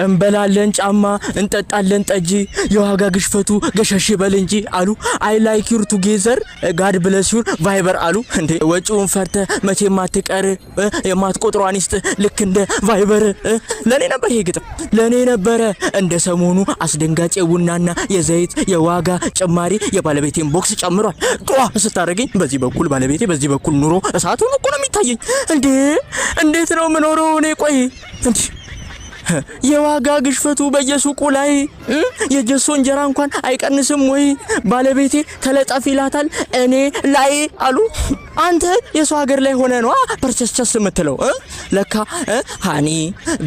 እንበላለን ጫማ፣ እንጠጣለን ጠጅ፣ የዋጋ ግሽፈቱ ገሸሽ በል እንጂ አሉ። I like your together, God bless your Viber አሉ። እንዴ፣ ወጪውን ፈርተ መቼ የማትቀር የማትቆጥሯን ይስጥ ልክ እንደ Viber። ለእኔ ነበር ይሄ ግጥም፣ ለእኔ ነበረ። እንደ ሰሞኑ አስደንጋጭ የቡናና የዘይት የዋጋ ጭማሪ የባለቤቴን box ጨምሯል። ጧ ስታደርገኝ በዚህ በኩል ባለቤቴ፣ በዚህ በኩል ኑሮ እሳቱን እኮ ነው የሚታየኝ። እንዴ፣ እንዴት ነው የምኖረው እኔ? ቆይ፣ እንዴ፣ የዋጋ ግሽፈቱ በየሱቁ ላይ የጀሶ እንጀራ እንኳን አይቀንስም ወይ? ባለቤቴ ተለጠፍ ይላታል እኔ ላይ አሉ። አንተ የሰው ሀገር ላይ ሆነ ነዋ ፐርቸስቸስ የምትለው እ? ለካ honey,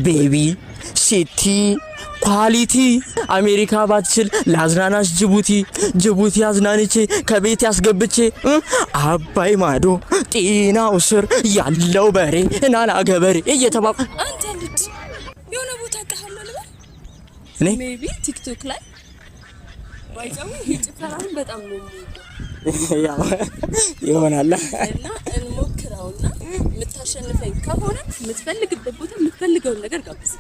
baby, city, quality። አሜሪካ ባትችል ለአዝናናሽ ጅቡቲ፣ ጅቡቲ አዝናንቼ ከቤት ያስገብቼ አባይ ማዶ ጤናው ስር ያለው በሬ እናና ገበሬ እየተባ አንተ ልጅ የሆነ ቦታ አውቅሃለሁ ልበል? እኔ? Maybe ቲክቶክ ላይ ባይዘው ይሄ ጭፈራውን በጣም ነው የምወደው። ያው ይሆናል። እና እንሞክረውና የምታሸንፈኝ ከሆነ የምትፈልግበት ቦታ የምትፈልገውን ነገር ጋብዝ።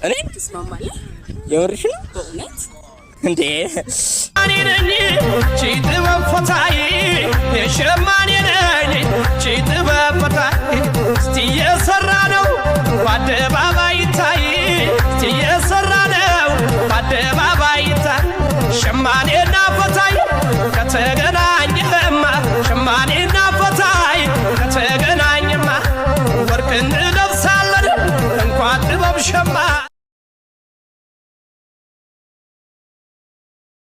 እኔ? ትስማማለህ? የምርሽ ነው? በእውነት። እንዴ? ሸማኔ ነኝ።